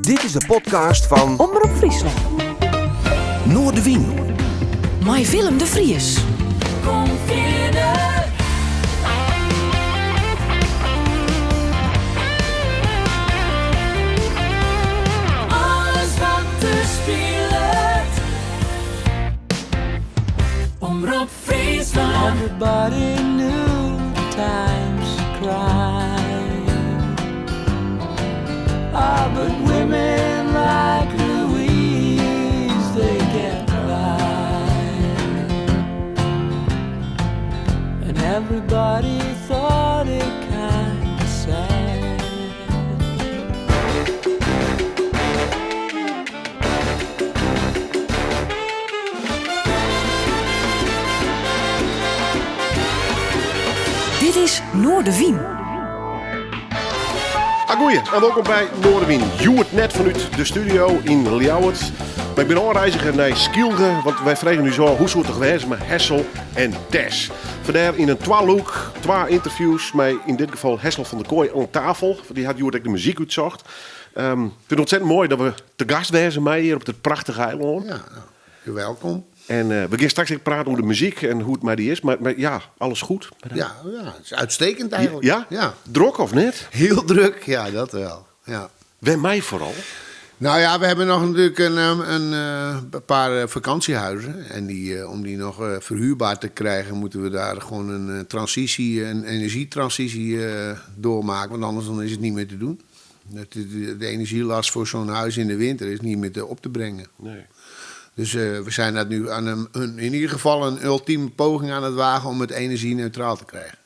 Dit is de podcast fan Omrop Fryslân. Noardewyn. Mei Willem de Vries. Kom fierder. Alles wat der spilet. Omrop Fryslân. Everybody knew the times cry. Ah, but women like Louise, they get by. And everybody thought it kinda sad. Dit is Noardewyn. Agoeie en wolkom by Noardewyn. Hjoed net fanút de studio yn Ljouwert. Mar ik bin ôfreizige nei Skylge, want wy fregen ús ôf hoe soe it toch wêze mei Hessel en Tess. Fandêr yn in twalûk, twa ynterviews mei yn dit gefal Hessel van der Kooi oan tafel. Dy hat hjoed ek de muzyk útsocht. Ehm, ik fyn it ontzettend moai dat we te gast wêze meie hjir op dit prachtige eilân. Ja, nou, welkom. En eh, we gean straks ek praten oer de muzyk en hoe't it mei dy is. Mar, mar ja, alles goed? Ja, ja, het is uitstekend eigenlijk. Ja? Ja. Drok of net? Heel druk, ja, dat wel. Ja. Wêrmei foaral? Nou ja, we hebben nog natuurlijk een, een, eh, paar eh, vakantiehuizen. En die, om die nog verhuurbaar te krijgen, moeten we daar gewoon een transitie, een energietransitie doormaken. Want anders dan is het niet meer te doen. De, de energielast voor zo'n huis in de winter is niet meer te op te brengen. Nee. Dus we zijn dat nu aan een, in ieder geval een ultieme poging aan het wagen om het energie-neutraal te krijgen.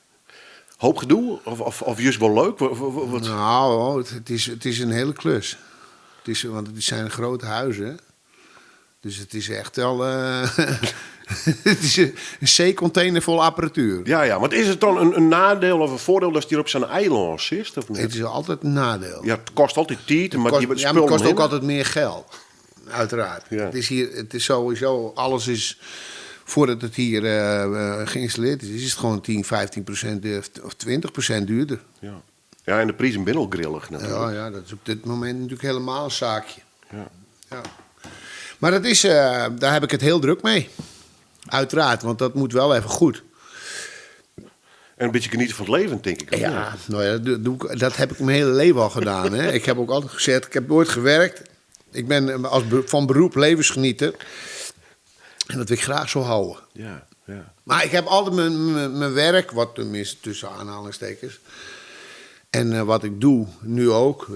Hoop gedoe? Of, of, of juist wel leuk? Wat? Nou, het is een hele klus. Het is, want het zijn grote huizen. Dus het is echt wel. Het is een zeecontainer vol apparatuur. Ja, ja, want is het dan een nadeel of een voordeel dat je hier op zo'n eiland zit? Of niet? Het is altijd een nadeel. Ja, het kost altijd tijd, maar kost, je ja, maar spul het kost ook omheen. altijd meer geld. Uiteraard. Ja. Het is hier, het is sowieso, alles is, voordat het hier geïnstalleerd is, is het gewoon 10, 15% of 20% duurder. Ja. Ja, en de prijzen zijn al grillig natuurlijk. Ja, ja, dat is op dit moment natuurlijk helemaal een zaakje. Ja. Ja. Maar dat is, daar heb ik het heel druk mee. Uiteraard, want dat moet wel even goed. En een beetje genieten van het leven, denk ik. Ja, nou ja, dat, doe ik, dat heb ik mijn hele leven al gedaan. Hè. Ik heb ook altijd gezegd, ik heb nooit gewerkt. Ik ben als van beroep levensgenieter. En dat wil ik graag zo houden. Ja, ja. Maar ik heb altijd mijn werk, wat tenminste tussen aanhalingstekens. En wat ik doe, nu ook,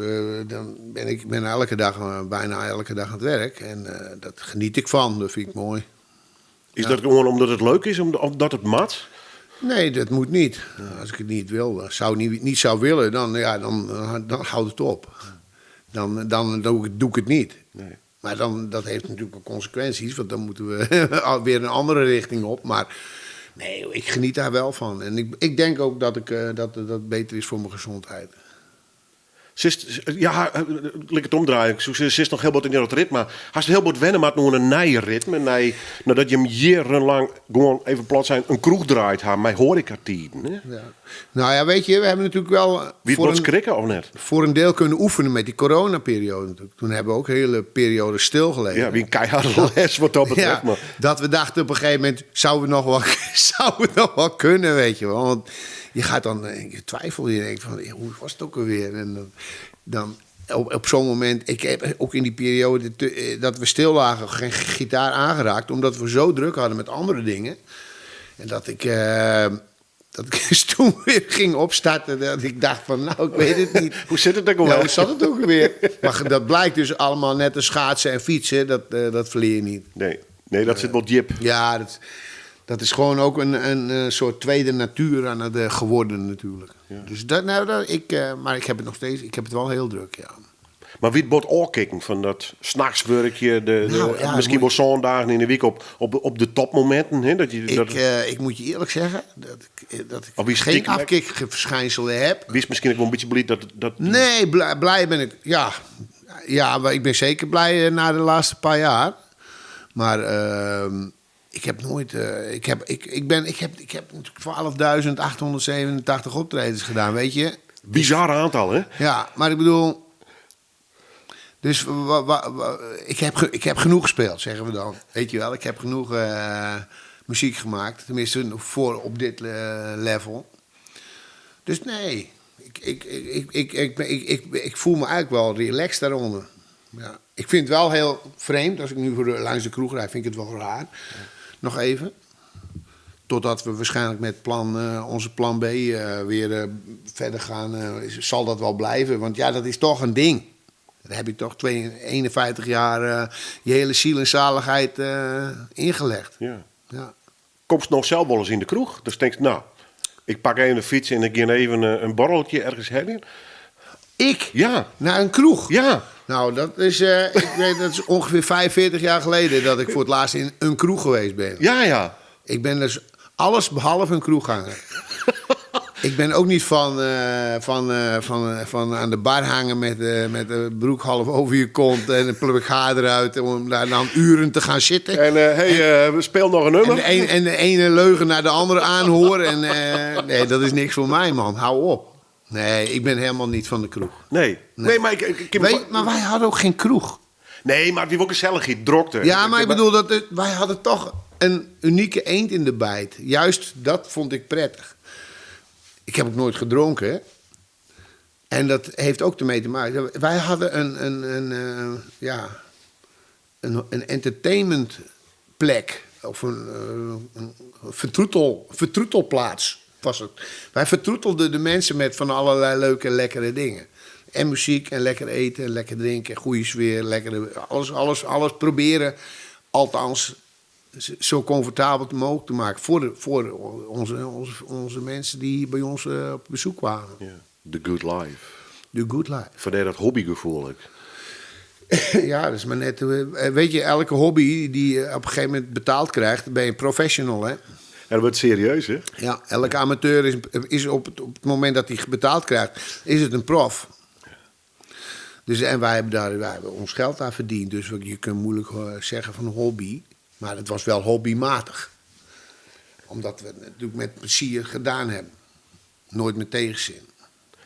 dan ben ik ben elke dag, bijna elke dag aan het werk. En dat geniet ik van, dat vind ik mooi. Is dat gewoon omdat het leuk is, omdat het mat? Nee, dat moet niet. Als ik het niet wil, zou niet, niet zou willen, dan, ja, dan, dan houdt het op. Dan doe ik het niet. Nee. Maar dan, dat heeft natuurlijk ook consequenties, want dan moeten we weer een andere richting op. Maar nee, ik geniet daar wel van. En ik denk ook dat, ik, dat dat beter is voor mijn gezondheid. Ze is, ja, laat ik het omdraaien. Ze is nog heel wat in dat ritme. Hij is heel wat wennen, maar het nog een nieuw ritme. Nee, nadat je hem jarenlang gewoon even plat zijn, een kroeg draait haar, mij hoor ik haar tien. Hè? Ja. Nou ja, weet je, we hebben natuurlijk wel Wie voor het een, schrikken of net? voor een deel kunnen oefenen met die coronaperiode natuurlijk. Toen hebben we ook hele periode stilgelegen. Ja, wie een keiharde les wat dat betreft. Ja, Maar dat we dachten op een gegeven moment, zouden we nog wel, zou het nog wel kunnen, weet je wel. Want je gaat dan, je twijfel, je denkt van, hoe was het ook alweer? En dan op zo'n moment, ik heb ook in die periode dat we stil lagen, geen gitaar aangeraakt, omdat we zo druk hadden met andere dingen. En dat ik, dat ik eens toen weer ging opstarten, dat ik dacht van, nou, ik weet het niet. Hoe zit het ook alweer? Ja, hoe zat het ook alweer? Maar dat blijkt dus allemaal net als schaatsen en fietsen, dat verleer je niet. Nee, nee, dat zit wel diep. Ja, dat is gewoon ook een soort tweede natuur aan het geworden natuurlijk. Ja. Dus dat, nou, dat, ik, maar ik heb het nog steeds, ik heb het wel heel druk, ja. Maar wie het bord oorkikken van dat 's nachtswerkje, Nou, ja, misschien moet wel zondagen in de week op de topmomenten. Hè, dat je, Ik, dat ik moet je eerlijk zeggen dat ik Of wie geen stiekem- afkikverschijnselen heb. Wie is misschien ook wel een beetje blij dat, dat die Nee, blij ben ik. Ja, ja, maar ik ben zeker blij na de laatste paar jaar. Maar ik heb nooit. Ik heb, ik, ik ben, ik heb, ik heb natuurlijk 12.887 optredens gedaan, weet je. Bizar aantal, hè? Ja, maar ik bedoel. Dus ik heb, ik heb genoeg gespeeld, zeggen we dan. Weet je wel, ik heb genoeg muziek gemaakt. Tenminste, voor op dit level. Dus nee, ik, ik, ik, ik, ik, ik, ik, ik voel me eigenlijk wel relaxed daaronder. Ja. Ik vind het wel heel vreemd, als ik nu langs de kroeg rijd, vind ik het wel raar. Nog even. Totdat we waarschijnlijk met onze plan B weer verder gaan, zal dat wel blijven. Want ja, dat is toch een ding. Daar heb je toch 51 jaar je hele ziel en zaligheid ingelegd. Ja. Ja. Komst nog zelf wel eens in de kroeg? Dus denk je, nou, ik pak even de fiets en ik ga even een borreltje ergens heen. Ik? Ja. Naar een kroeg? Ja. Nou, dat is, ik weet, dat is ongeveer 45 jaar geleden dat ik voor het laatst in een kroeg geweest ben. Ja, ja. Ik ben dus alles behalve een kroegganger. Ik ben ook niet van aan de bar hangen met de broek half over je kont en een pluk haar eruit om daar dan uren te gaan zitten. En hey, we spelen nog een nummer. En de ene leugen naar de andere aanhoren. En, nee, dat is niks voor mij, man. Hou op. Nee, ik ben helemaal niet van de kroeg. Nee. Nee. Nee, maar ik, ik, ik Weet, maar wij hadden ook geen kroeg. Nee, maar die ook gezellig, drokte. Ja, maar ik bedoel, dat, wij hadden toch een unieke eend in de bijt. Juist dat vond ik prettig. Ik heb ook nooit gedronken. Hè? En dat heeft ook ermee te maken. Wij hadden een entertainmentplek. Of een vertroetelplaats was het. Wij vertroetelden de mensen met van allerlei leuke, lekkere dingen. En muziek, en lekker eten, en lekker drinken, goede sfeer, lekkere, alles, alles, alles proberen. Althans, zo comfortabel mogelijk te maken voor onze mensen die hier bij ons op bezoek kwamen. Ja, the good life. The good life. Vandaar dat hobbygevoel ook. Ja, dat is maar net... weet je, elke hobby die je op een gegeven moment betaald krijgt, ben je professional, hè? Ja, dat wordt serieus, hè? Ja, elke amateur is op het moment dat hij betaald krijgt, is het een prof. Dus, en wij hebben, daar, wij hebben ons geld aan verdiend. Dus je kunt moeilijk zeggen van hobby. Maar het was wel hobbymatig. Omdat we het natuurlijk met plezier gedaan hebben. Nooit met tegenzin.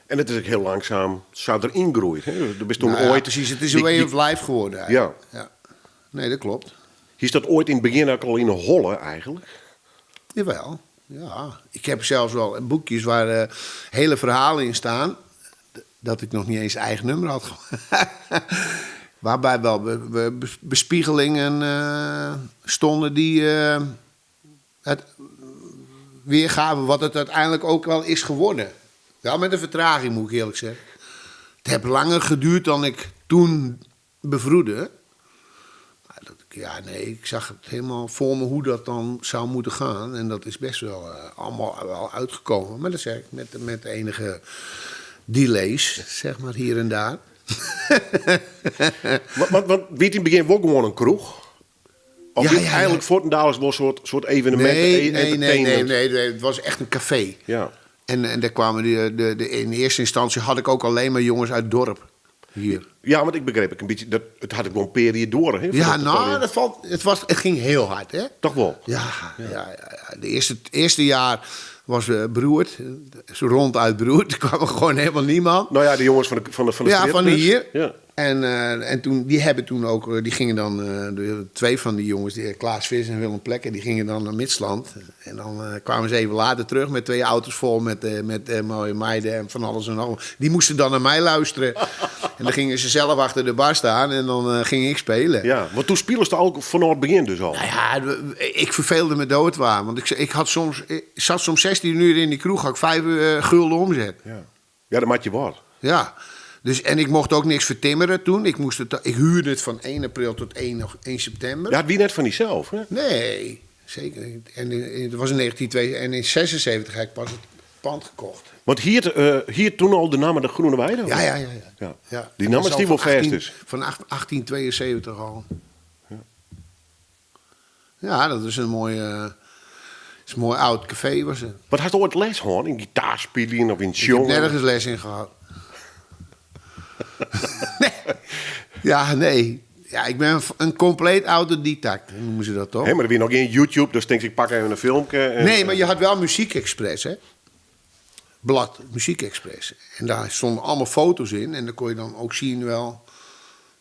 En het is ook heel langzaam, zou erin groeien. Hè? Er is toen Nou ja, ooit precies, het is een way of life geworden eigenlijk. Ja. Ja. Nee, dat klopt. Is dat ooit in het begin ook al in een holle eigenlijk? Jawel, ja. Ik heb zelfs wel boekjes waar hele verhalen in staan. Dat ik nog niet eens eigen nummer had Waarbij wel bespiegelingen stonden die het weergaven wat het uiteindelijk ook wel is geworden. Wel met een vertraging, moet ik eerlijk zeggen. Het heeft langer geduurd dan ik toen bevroedde. Maar dat, ja, nee, ik zag het helemaal voor me hoe dat dan zou moeten gaan. En dat is best wel allemaal wel uitgekomen. Maar dat zeg ik, met enige delays, zeg maar, hier en daar. Want wie het in het begin ook gewoon een kroeg? Of Ja, wie ja, ja. eigenlijk Fortendales wel een soort evenement, Nee, nee, nee, nee, entertainment? nee, nee, het was echt een café. Ja. En daar kwamen die, de, de, in eerste instantie had ik ook alleen maar jongens uit het dorp hier. Ja, want ik begreep ik een beetje, dat, het had ik wel een periode door. Hè, Ja, voordat het nou, alweer- dat valt, het, was, het ging heel hard, hè? Toch wel? Ja, ja, ja, ja. De eerste, het eerste jaar was beroerd. Zo ronduit beroerd. Er kwam er gewoon helemaal niemand. Nou ja, de jongens van de Ja, strip van dus. hier. Ja. En toen, die hebben toen ook, die gingen dan, de twee van die jongens, die, Klaas Vis en Willem Plekker, die gingen dan naar Midsland. En dan kwamen ze even later terug met 2 auto's vol met mooie meiden en van alles en nog wat. Die moesten dan naar mij luisteren. En dan gingen ze zelf achter de bar staan en dan ging ik spelen. Ja, want toen speelden ze ook vanaf het begin dus al. Nou ja, ik verveelde me dood waar. Want ik zat soms 16 uur in die kroeg, had ik 5 gulden omzet. Ja, ja, dat maak je waar. Ja. Dus, en ik mocht ook niks vertimmeren toen. Ik huurde het van 1 april tot 1 september. Ja, wie net van diezelf, hè? Nee, zeker niet. En het was in 1902 en in 76 heb ik pas het pand gekocht. Want hier toen al de naam de Groene Weide? Ja, ja, ja, ja. Ja. Ja. Die naam Dat is is die al wel van vast dus. Van 1872 al. Ja. Ja, dat is een is een mooi oud café was het. Wat had je ooit les gehad? In gitaarspelen of in Ik heb jongen? nergens les in gehad. Nee. Ja, nee. Ja, ik ben een compleet autodidact, noemen ze dat toch? Hè, maar er weer nog geen YouTube, dus denk ik, ik pak even een filmpje. En, Nee, maar je had wel Muziek Express, hè? Blad, Muziek Express. En daar stonden allemaal foto's in. En daar kon je dan ook zien wel...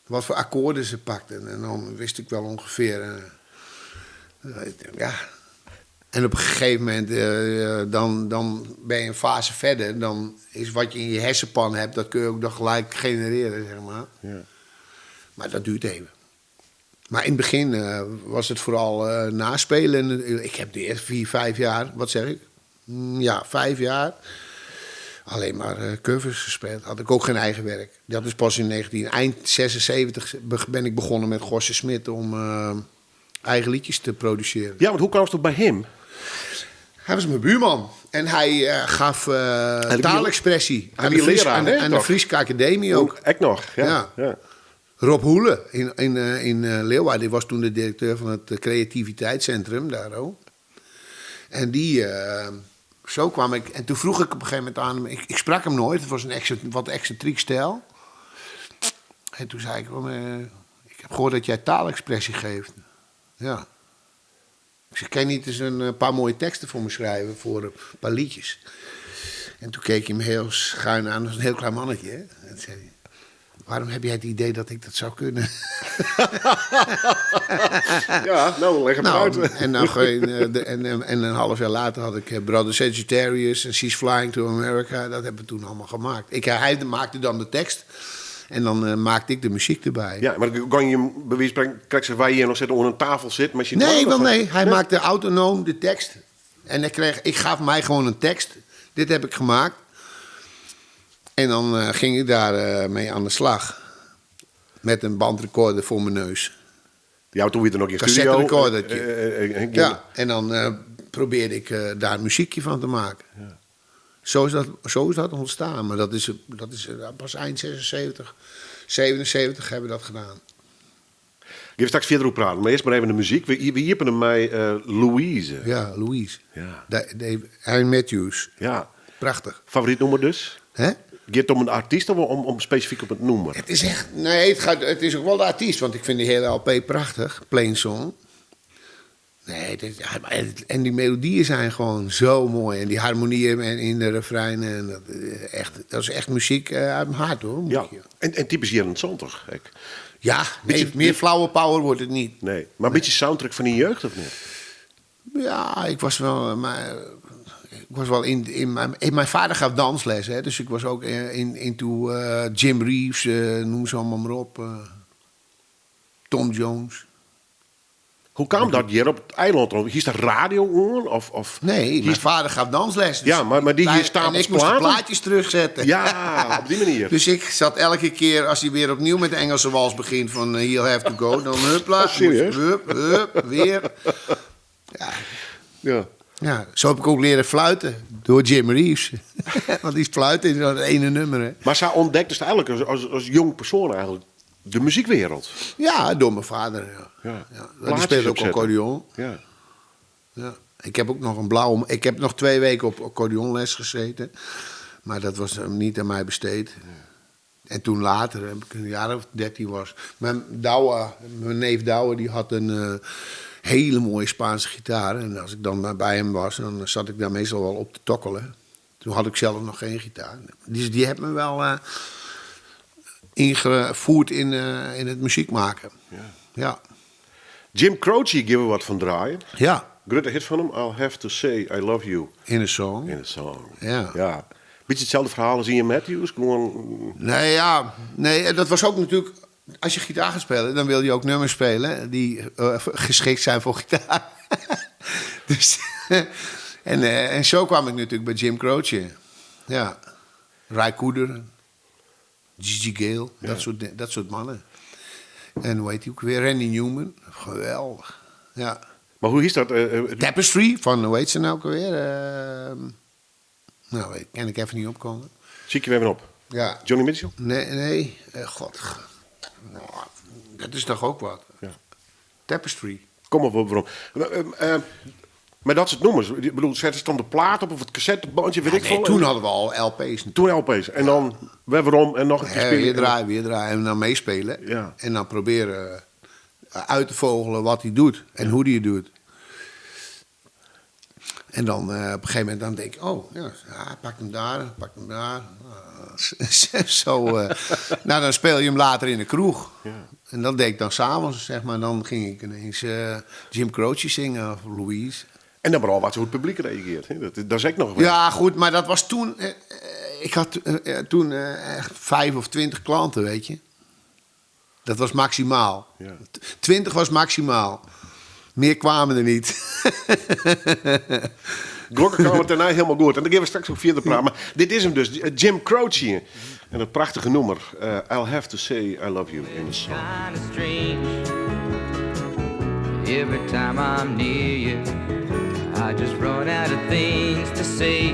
Wat voor akkoorden ze pakten. En dan wist ik wel ongeveer. Eh, ja. En op een gegeven moment, dan ben je een fase verder. Dan is wat je in je hersenpan hebt, dat kun je ook dan gelijk genereren, zeg maar. Ja. Maar dat duurt even. Maar in het begin was het vooral naspelen. En ik heb de eerste 4, 5 jaar, wat zeg ik? Ja, 5 jaar. Alleen maar covers gespeeld. Had ik ook geen eigen werk. Dat is pas in 19, eind 76 ben ik begonnen met Gosse Smit om eigen liedjes te produceren. Ja, want hoe kwam het bij hem? Hij was mijn buurman. En hij gaf taalexpressie. Hij Aan de, wie Fries, leraar, aan de, hè, aan de toch? Frieske Academie ook. Ik nog, ja. Ja. ja. Rob Hoelen in Leeuwarden, die was toen de directeur van het creativiteitscentrum daar ook. En die, zo kwam ik. En toen vroeg ik op een gegeven moment aan hem, ik sprak hem nooit, het was een wat excentriek stijl. En toen zei ik, van, ik heb gehoord dat jij taalexpressie geeft. Ja. Ik zei, kan je niet eens een paar mooie teksten voor me schrijven, voor een paar liedjes? En toen keek hij me heel schuin aan, dat was een heel klein mannetje. Hè? En toen zei hij, waarom heb jij het idee dat ik dat zou kunnen? Ja, nou, leg het maar Nou, uit. en, dan, en een half jaar later had ik Brother Sagittarius en She's Flying to America. Dat hebben we toen allemaal gemaakt. Hij maakte dan de tekst en dan maakte ik de muziek erbij. Ja, maar dan kan je hem bij wijze van spreken, kijk, wij hier nog zitten onder een tafel zit. Maar je Nee, wel nee. Hij maakte autonoom de tekst. En ik gaf mij gewoon een tekst. Dit heb ik gemaakt. En dan ging ik daar mee aan de slag. Met een bandrecorder voor mijn neus. Ja, toen weer er nog in studio. Cassetterecordertje. Ja, en dan probeerde ik daar een muziekje van te maken. Zo is dat ontstaan. Maar dat is pas eind 76, 77 hebben we dat gedaan. Ik even straks verder op praten, maar eerst maar even de muziek. We hebben hem mij Louise. Ja, Louise. Ja. Harry Matthews. Ja. Prachtig. Favoriet nummer dus? Hè? Gaat het om een artiest of om specifiek op het nummer? Het is echt... Nee, het is ook wel de artiest. Want ik vind die hele LP prachtig. Plain Song. Nee, ja, maar en die melodieën zijn gewoon zo mooi. En die harmonieën en in de refreinen. En dat is echt muziek uit mijn hart, hoor. Moet Ja. je. En typisch hier in het Zondag. Ik. Ja, nee, Beetje- meer flower power wordt het niet. Nee, maar een beetje soundtrack van die jeugd of niet? Ja, ik was wel... Maar, ik was wel in mijn vader gaf dansles, hè, dus ik was ook into Jim Reeves, noem ze allemaal maar op. Tom Jones. Hoe kwam dat hier op het eiland? Hier is de radio aan? Of Nee, hier mijn vader gaf dansles. Dus Ja, maar die hier stapels En ik moest de platen? plaatjes terugzetten. Ja, op die manier. Dus ik zat elke keer, als hij weer opnieuw met de Engelse wals begint van He'll have to go, dan huppla, Serieus? hup, hup, weer. Ja, Ja. ja, zo heb ik ook leren fluiten door Jim Reeves. Want die fluiten in dat ene nummer, hè. Maar zij ontdekte dus eigenlijk als jong persoon eigenlijk de muziekwereld. Ja, door mijn vader, ja. Ja. Ja, die Plaatjes speelde ook opzetten. accordeon. Ja. Ja. Ik heb ook nog een blauwe... Ik heb nog 2 weken op accordeonles gezeten. Maar dat was niet aan mij besteed. En toen later, heb ik een jaar of 13 was... Mijn, Douwe, mijn neef Douwe, die had een hele mooie Spaanse gitaar. En als ik dan bij hem was, dan zat ik daar meestal wel op te tokkelen. Toen had ik zelf nog geen gitaar. Dus die heeft me wel ingevoerd in het muziek maken. Ja. Ja. Jim Croce geven we wat van draaien. Ja, Grote hit van hem, I'll have to say I love you in een song. in a song. Ja. Ja. Beetje hetzelfde verhaal als Ian Matthews. Gewoon, Nee, ja. Nee, en dat was ook natuurlijk... Als je gitaar gaat spelen, dan wil je ook nummers spelen... die geschikt zijn voor gitaar. Dus, en zo kwam ik natuurlijk bij Jim Croce. Ja. Ry Cooder, J.J. Cale, dat soort mannen. En hoe heet die ook weer? Randy Newman. Geweldig. Ja. maar hoe is dat? Tapestry van, hoe heet ze nou ook alweer? Nou, weet- kan ik even niet opkomen. Zie ik je weer even op. Ja. Joni Mitchell? Nee, nee. God. Nou, dat is toch ook wat. Ja. Tapestry. Kom op, waarom? Maar dat soort nummers. Ik bedoel, zetten ze dan de plaat op of het cassettebandje, weet ik Nee, veel. toen hadden we al LP's. Toen LP's. En dan weer waarom en nog een keer Hè, spelen. weer draaien, weer draaien. En dan meespelen. Ja. En dan proberen uit te vogelen wat hij doet. En hoe hij het doet. En dan op een gegeven moment dan denk ik, oh, ja, ja, pak hem daar, pak hem daar. Zo, nou, dan speel je hem later in de kroeg. En dat deed ik dan s'avonds, zeg maar. Dan ging ik ineens Jim Croce zingen of Louise. En dan vooral wat hoe het publiek reageert. Hè? Dat is ook nog wel. Ja, goed, maar dat was toen... ik had toen echt 5 of 20 klanten, weet je. Dat was maximaal. 20 was maximaal. Meer kwamen er niet. Gelukkig kwam het daarna helemaal goed. En dan gaan we straks ook verder praten. Maar dit is hem dus, Jim Croce. En dat prachtige nummer, I'll Have to Say I Love You in a Song. Kinda strange. Every time I'm near you, I just run out of things to say. I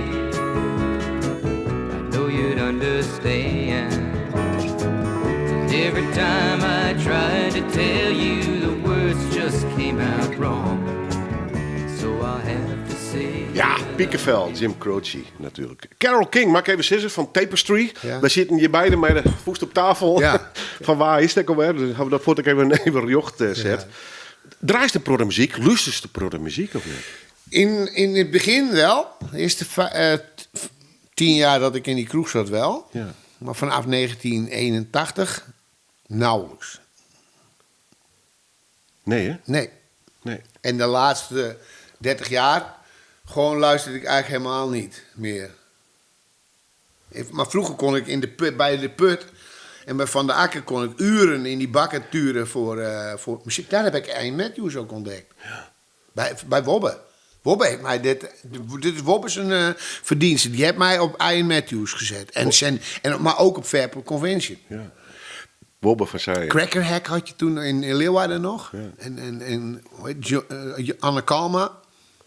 know you'd understand. 'Cause every time I tried to tell you, the words just came out wrong. So I'll have to say. Ja, Piekenvel, Jim Croce natuurlijk. Carole King, maak even sissen van Tapestry. Ja. We zitten hier beiden met de voet op tafel. Ja. Van waar is dat alweer? Dus hebben we dat voor ik even rjocht zet. Ja. Draait de protte muziek? Luistert de protte muziek of niet? In het begin wel. De eerste 10 jaar dat ik in die kroeg zat wel. Ja. Maar vanaf 1981 nauwelijks. Nee, hè? Nee. Nee. En de laatste 30 jaar gewoon luisterde ik eigenlijk helemaal niet meer. Maar vroeger kon ik in de put, bij de put en bij Van der Akker kon ik uren in die bakken turen voor muziek. Daar heb ik Ian Matthews ook ontdekt. Ja. Bij Wobbe. Wobbe heeft mij dit... Dit is Wobbe zijn verdienste. Die heeft mij op Ian Matthews gezet. Maar ook op Fairport Convention. Ja. Wobbe van Zijen. Crackerhack had je toen in Leeuwarden nog. Ja. En hoe heet Anne Kalma.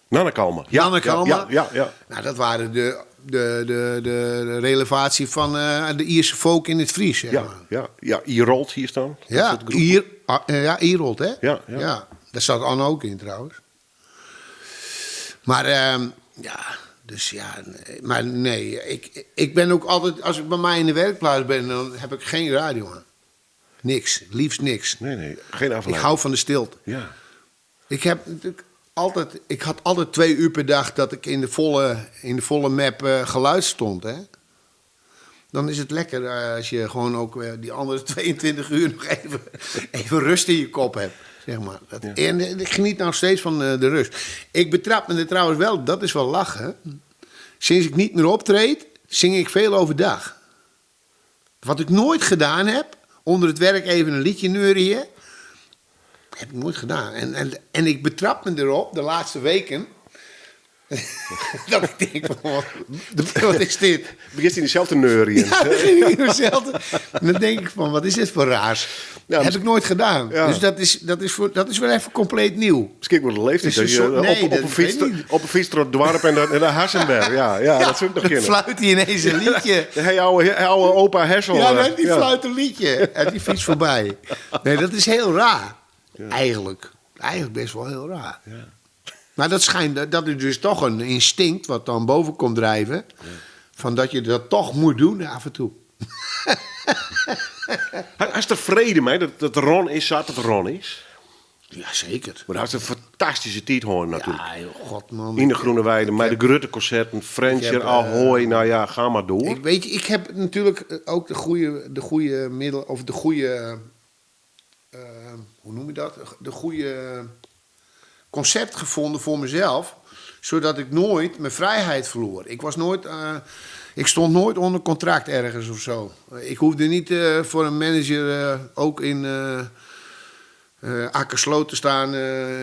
Nanne Kalma. Ja, Nanne Kalma. Ja. Nou, dat waren de relevatie van de Ierse folk in het Fries, zeg Ja, maar. ja, ja, Ierrold hier staan. Dat Ja, soort groepen. Ierrold, hè? Ja, ja. Ja, daar zat Anne ook in trouwens. Maar ja, dus ja, nee, maar nee, ik ben ook altijd, als ik bij mij in de werkplaats ben, dan heb ik geen radio aan. Niks, liefst niks. Nee, nee, geen afleiding. Ik hou van de stilte. Ja. Ik heb natuurlijk altijd, ik had altijd 2 uur per dag dat ik in de volle map geluid stond, hè. Dan is het lekker als je gewoon ook die andere 22 uur nog even rust in je kop hebt. Zeg maar. Ja. En ik geniet nog steeds van de rust. Ik betrap me er trouwens wel, dat is wel lachen. Sinds ik niet meer optreed, zing ik veel overdag. Wat ik nooit gedaan heb, onder het werk even een liedje neurien. Heb ik nooit gedaan. En ik betrap me erop de laatste weken. Dat ik denk, van, wat is dit? Begint hij dezelfde neurien? Ja, begin ik in dezelfde. En dan denk ik van, wat is dit voor raars? Ja, heb ik nooit gedaan. Ja. Dus dat is wel even compleet nieuw. Misschien wordt de leeftijd Is een dat je soort- nee, dat weet ik niet. op een fiets door het dorp en de Hassenberg. Ja, ja, dat zou ik nog Dan kennen. fluit hij ineens een liedje. Hey, oude opa Hessel. Ja, nee, die ja. fluit een liedje. En die fiets voorbij. Nee, dat is heel raar. Ja. Eigenlijk. Eigenlijk best wel heel raar. Ja. Maar dat schijnt, dat is dus toch een instinct wat dan boven komt drijven. Ja. Van dat je dat toch moet doen af en toe. Hij is er vrede mee dat Ron is, zat dat Ron is? Jazeker. Maar dat is een fantastische tijd hoor natuurlijk. Ja, joh, god man. In de Groene Weide, met de Grutte-concerten, Frencher, Ahoy, nou ja, ga maar door. Ik, weet je, ik heb natuurlijk ook de goede, de goede middel, of de goede, hoe noem je dat? De goede concept gevonden voor mezelf, zodat ik nooit mijn vrijheid verloor. Ik was nooit, ik stond nooit onder contract ergens of zo. Ik hoefde niet voor een manager ook in Akersloot te staan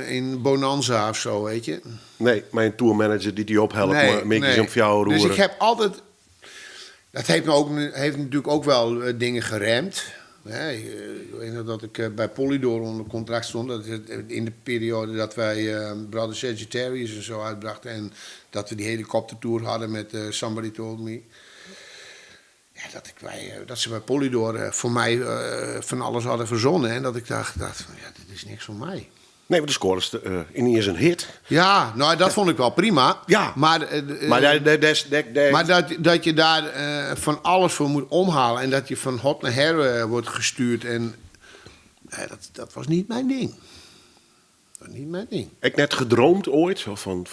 in Bonanza of zo, weet je. Nee, mijn tourmanager die die ophelpt, Nee, maar Mickey's nee. om jou Dus roeren. ik heb altijd... Dat heeft me ook, heeft natuurlijk ook wel dingen geremd. Hè, ik weet nog dat ik bij Polydor onder contract stond. Dat is in de periode dat wij Brother Sagittarius en zo uitbrachten. En dat we die helikoptertour hadden met Somebody Told Me. Ja, dat, ik bij dat ze bij Polydor voor mij van alles hadden verzonnen. En dat ik dacht van, ja, dit is niks voor mij. Nee, maar de score is in eerst een hit. Ja, nou, dat vond ik wel prima. Ja. Maar Maar daar, daar, daar, daar, daar- maar dat je daar van alles voor moet omhalen. En dat je van hot naar her wordt gestuurd. En dat was niet mijn ding. Dat was niet mijn ding. Ik net gedroomd ooit? Zo van...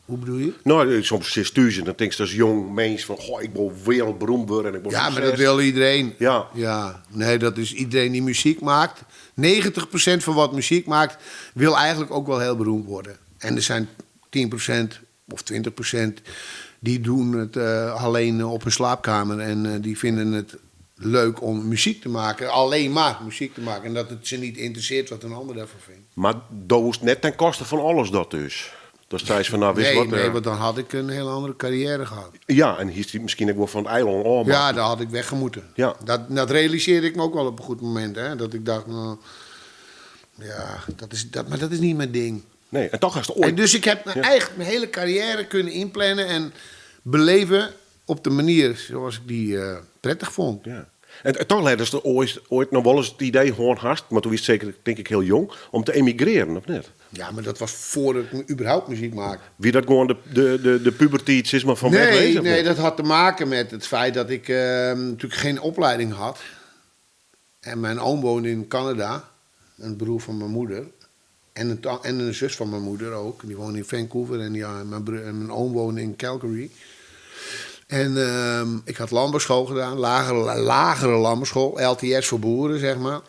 Hoe bedoel je? Nou, soms sitst thús en dan tinkst as jong mens fan, goh, ik wol wereldberoemd wurde en ik wol Ja, maar sukses. dat wil iedereen. Ja. Ja, nee, dat is iedereen die muziek maakt. 90% van wat muziek maakt, wil eigenlijk ook wel heel beroemd worden. En er zijn 10% of 20% die doen het alleen op hun slaapkamer. En die vinden het leuk om muziek te maken. Alleen maar muziek te maken. En dat het ze niet interesseert wat een ander daarvan vindt. Maar dat was net ten koste van alles dat dus. Dat zei ze van, nou, wist Nee, wat... nee, eh, want dan had ik een hele andere carrière gehad. Ja, en hier is die misschien ook wel van het eiland oh, maar Ja, daar had ik weggemoeten. Ja. Dat realiseerde ik me ook wel op een goed moment. Hè? Dat ik dacht, nou, ja, dat is, dat, maar dat is niet mijn ding. Nee, en toch is het ooit... En dus ik heb mijn, eigen, mijn hele carrière kunnen inplannen en beleven op de manier zoals ik die prettig vond. Ja. En toch leidde ze ooit nog wel eens het idee gewoon hard, maar toen was het zeker, denk ik, heel jong, om te emigreren, of net? Ja, maar dat was voordat ik überhaupt muziek maakte. Wie dat gewoon de puberteit is, maar van Nee, wegwezen, of nee, net? dat had te maken met het feit dat ik natuurlijk geen opleiding had. En mijn oom woonde in Canada, een broer van mijn moeder. En een zus van mijn moeder ook. Die woonde in Vancouver en, ja, en mijn oom woonde in Calgary. En ik had landbouwschool gedaan, lagere landbouwschool, LTS voor boeren, zeg maar.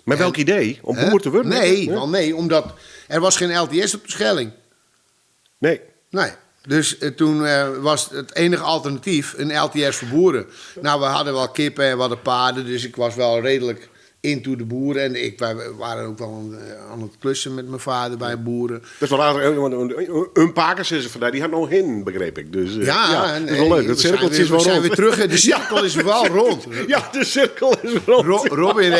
Maar welk idee? Om Hè? boer te worden? Nee, Ja. wel nee, omdat er was geen LTS op de Schelling. Nee. Nee. Dus toen was het enige alternatief een LTS voor boeren. Nou, we hadden wel kippen en we hadden paarden, dus ik was wel redelijk into de boeren. En wij waren ook wel aan het klussen met mijn vader bij boeren. Dat is wel aardig, hè, want een pakers is er vandaag, die had nog hin, begreep ik. Dus Ja, ja, en, dat is wel leuk. we Dat zijn cirkeltje weer- is wel we zijn rond. weer terug, hè. De cirkel is wel rond. Ja, de cirkel is rond. Robin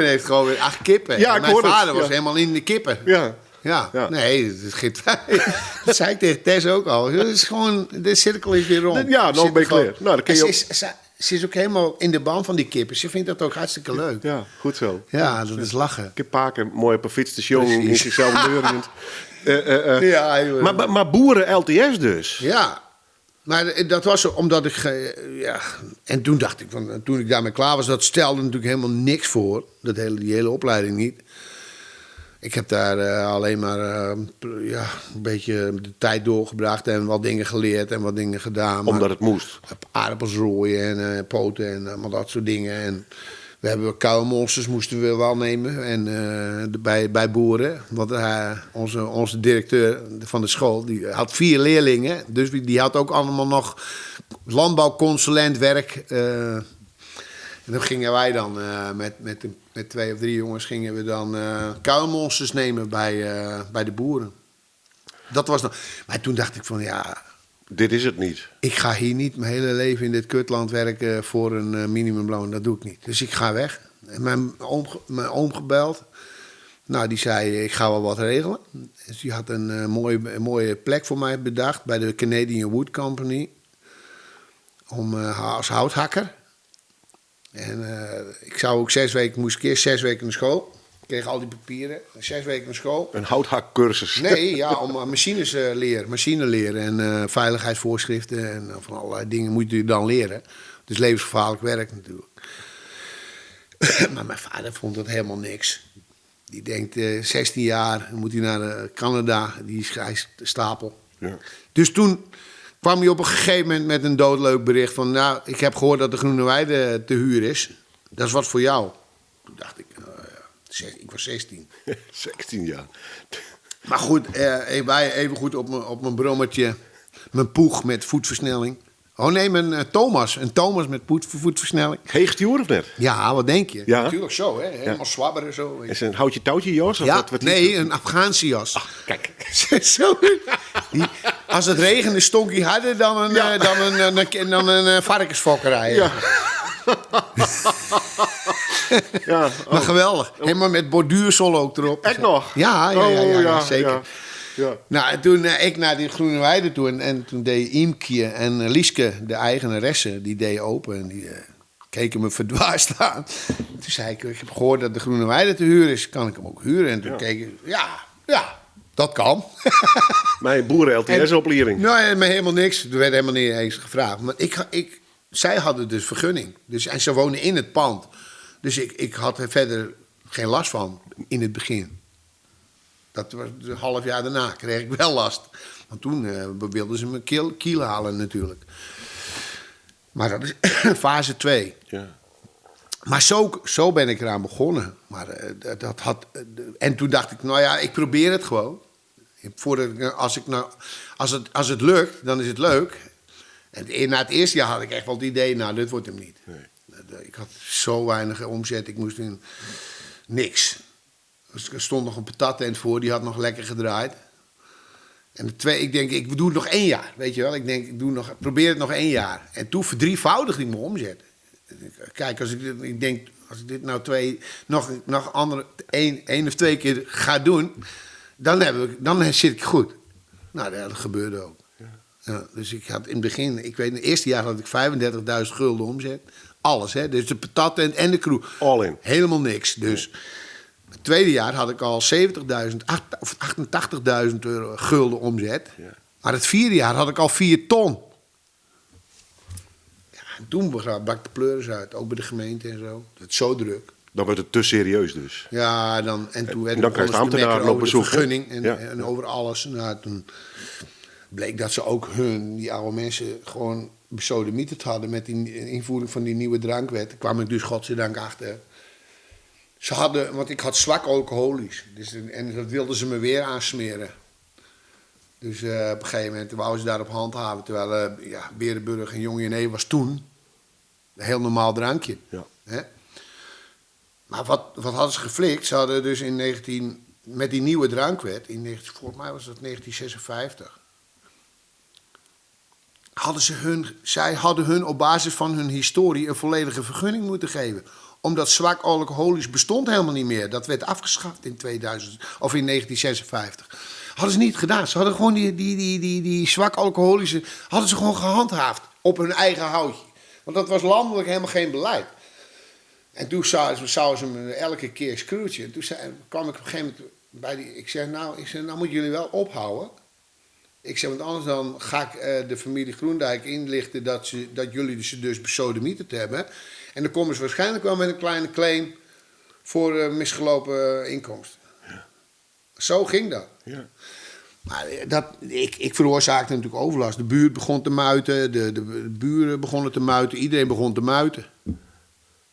heeft gewoon weer 8 kippen. Ja, En ik mijn hoor het, vader was ja. helemaal in de kippen. Ja. Ja. Ja. Nee, dat is geen twijfel. Dat zei ik tegen Tess ook al. Het is gewoon, de cirkel is weer rond. Ja, nou Zit ben je gewoon- klaar. Nou, dan kun je En ook ze is ook helemaal in de ban van die kippen. Ze vindt dat ook hartstikke leuk. Ja, goed zo. Ja, dat is lachen. Kippaken, mooi op een fiets te jongen, in Precies. zichzelf neuriënd. Ja, joh. Maar boeren LTS dus? Ja, maar dat was omdat ik... ja. En toen dacht ik, van, toen ik daarmee klaar was... dat stelde natuurlijk helemaal niks voor. Die hele opleiding niet. Ik heb daar alleen maar een beetje de tijd doorgebracht... en wat dingen geleerd en wat dingen gedaan. Maar Omdat het moest. Aardappels rooien en poten en allemaal dat soort dingen. En we hebben kuilmonsters moesten we wel nemen en bij boeren. Want onze directeur van de school die had 4 leerlingen. Dus die had ook allemaal nog landbouwconsulentwerk. En dan gingen wij dan met 2 of 3 jongens gingen we dan kuilmonsters nemen bij de boeren. Dat was nog. Maar toen dacht ik van ja. Dit is het niet. Ik ga hier niet mijn hele leven in dit kutland werken voor een minimumloon. Dat doe ik niet. Dus ik ga weg. En mijn oom gebeld. Nou, die zei, ik ga wel wat regelen. Dus die had een mooie plek voor mij bedacht bij de Canadian Wood Company. Om als houthakker. En ik zou ook 6 weken, moest ik eerst 6 weken naar school. Ik kreeg al die papieren. 6 weken naar school. Een houthakcursus. Nee, ja, om machines leren. Machine leren en veiligheidsvoorschriften en van allerlei dingen moet je dan leren. Het is levensgevaarlijk werk natuurlijk. Maar mijn vader vond dat helemaal niks. Die denkt, 16 jaar, dan moet hij naar Canada. Die is, hij is stapel. Dus toen kwam hij op een gegeven moment met een doodleuk bericht van... nou, ik heb gehoord dat de Groene Weide te huur is. Dat is wat voor jou. Toen dacht ik, nou ja, ik was 16. 16 jaar. Maar goed, wij even goed op mijn brommertje. Mijn poeg met voetversnelling. Oh nee, mijn Thomas. Een Thomas met voetversnelling. Heegt die hoor of net? Ja, wat denk je? Ja. Natuurlijk zo, hè? Helemaal zwabberen zo. Weet je. Is het een houtje touwtje jas? Of Ja, wat is nee, het? een Afghaanse jas. Ah, kijk. Zo. Die, als het regende, stonk hij harder dan een varkensfokkerij. Maar geweldig. Helemaal met borduursel ook erop. Echt nog? Ja, ja, ja, ja, Oh, ja, zeker. ja. Ja. Nou, en toen ik naar die Groene Weide toe en toen deed Iemkje en Lieske, de eigenaresse, die deed open en die keken me verdwaasd aan. Toen zei ik, ik heb gehoord dat de Groene Weide te huur is, kan ik hem ook huren? En toen keek ik, ja, ja, dat kan. Mijn boeren L T S-opleiding. Nee, maar helemaal niks. Er werd helemaal niet eens gevraagd. Maar zij hadden dus vergunning. En ze woonden in het pand. Dus ik had er verder geen last van in het begin. Dat was een half jaar daarna kreeg ik wel last. Want toen wilden ze me kiel halen natuurlijk. Maar dat is fase 2. Ja. Maar zo ben ik eraan begonnen. Maar, dat had, en toen dacht ik, nou ja, ik probeer het gewoon. Voordat ik, als, ik nou, als, het, als het lukt, dan is het leuk. En na het eerste jaar had ik echt wel het idee, nou, dit wordt hem niet. Nee. Ik had zo weinig omzet, ik moest in niks. Dus er stond nog een patattent voor, die had nog lekker gedraaid. En de twee, ik denk, ik doe het nog 1 jaar, weet je wel. Ik denk, ik doe nog, probeer het nog 1 jaar. En toen verdrievoudigde ik mijn omzet. Kijk, als ik dit, ik denk, als ik dit nou twee, nog, nog andere, één, één of twee keer ga doen, dan zit ik goed. Nou, dat gebeurde ook. Ja, dus ik had in het begin, ik weet, in het eerste jaar had ik 35.000 gulden omzet. Alles, hè. Dus de patat en de kroeg. All in. Helemaal niks. Dus het tweede jaar had ik al 70.000, acht, of 88.000 euro gulden omzet. Ja. Maar het vierde jaar had ik al 4 ton. Ja, en toen brak de pleuris uit, ook bij de gemeente en zo. Het werd zo druk. Dan werd het te serieus dus. Ja, dan, en toen werd En dan het krijg je alles te de ambtenaren mekkeren op over de bezoek, hè? vergunning Ja. en over alles. Nou, toen bleek dat ze ook hun, die oude mensen, gewoon besodemieterd hadden met die invoering van die nieuwe drankwet. Daar kwam ik dus godzijdank achter. Ze hadden, want ik had zwak alcoholisch. Dus, en dat wilden ze me weer aansmeren. Dus op een gegeven moment wouden ze daarop handhaven. Terwijl Berenburg en Jong Jenever was toen een heel normaal drankje. Ja. Hè? Maar wat hadden ze geflikt? Ze hadden dus in 19, met die nieuwe drankwet, in 19, volgens mij was dat 1956, hadden ze hun, zij hadden hun op basis van hun historie een volledige vergunning moeten geven. Omdat zwak alcoholisch bestond helemaal niet meer. Dat werd afgeschaft in 2000, of in 1956. Hadden ze niet gedaan. Ze hadden gewoon die zwak alcoholische, hadden ze gewoon gehandhaafd op hun eigen houtje. Want dat was landelijk helemaal geen beleid. En toen zouden ze me elke keer scroogen. En toen kwam ik op een gegeven moment bij die... Ik zei, nou moeten jullie wel ophouden. Ik zei, want anders dan ga ik de familie Groendijk inlichten dat jullie ze dus besodemieterd hebben. En dan komen ze waarschijnlijk wel met een kleine claim voor misgelopen inkomsten. Ja. Zo ging dat. Ja. Maar ik veroorzaakte natuurlijk overlast. De buurt begon te muiten, de buren begonnen te muiten, iedereen begon te muiten.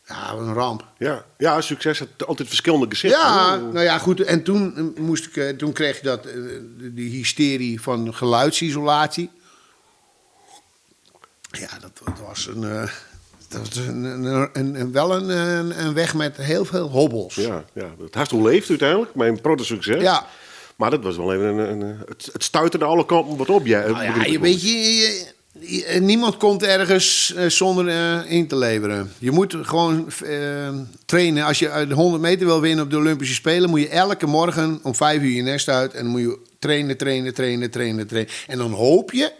Ja, wat een ramp. Ja, ja, succes had altijd verschillende gezichten. Ja, hè? nou ja, goed. En toen moest ik toen kreeg je dat, die hysterie van geluidsisolatie. Ja, dat was wel een weg met heel veel hobbels. Ja, ja, het had hoe leeft uiteindelijk, mijn proto succes. Ja. Maar dat was wel even het stuitte aan alle kanten wat op. Ja, Nou ja, bedoel ik je wel. weet, je, je, je, niemand komt ergens zonder in te leveren. Je moet gewoon trainen. Als je de 100 meter wil winnen op de Olympische Spelen, moet je elke morgen om 5 uur je nest uit. En dan moet je trainen, trainen, trainen, trainen, trainen. En dan hoop je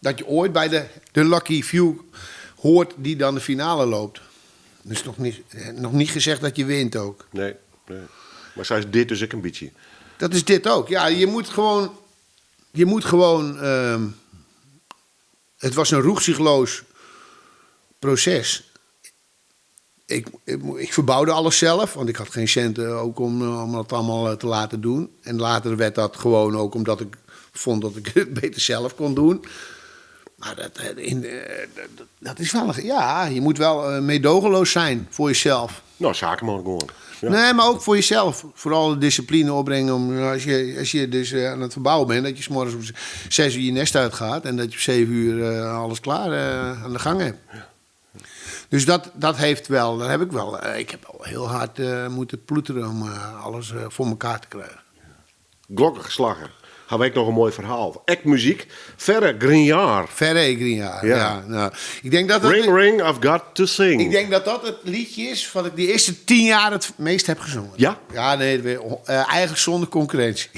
dat je ooit bij de lucky few hoort die dan de finale loopt. Dus nog niet gezegd dat je wint ook. Nee, nee. Maar zij is dit dus ook een beetje. Dat is dit ook. Ja, je moet gewoon... Je moet gewoon... het was een roegzichtloos proces. Ik verbouwde alles zelf, want ik had geen centen ook om dat allemaal te laten doen. En later werd dat gewoon ook omdat ik vond dat ik het beter zelf kon doen. Maar dat is wel een, ja, je moet wel meedogenloos zijn voor jezelf. Nou, zakenman gewoon. Ja. Nee, maar ook voor jezelf. Vooral de discipline opbrengen om, als je dus aan het verbouwen bent, dat je 's morgens om 6 uur je nest uitgaat en dat je om 7 uur alles klaar aan de gang hebt. Ja. Dus dat heeft wel, daar heb ik wel. Ik heb wel heel hard moeten ploeteren om alles voor elkaar te krijgen. Glokken geslagen. Had ik nog een mooi verhaal. Ek muziek. Ferre Grignard. Ferre Grignard, Ja. ja. Nou, ik denk dat dat Ring, ring, I've got to sing. Ik denk dat dat het liedje is wat ik die eerste 10 jaar het meest heb gezongen. Ja? Ja, nee, eigenlijk zonder concurrentie.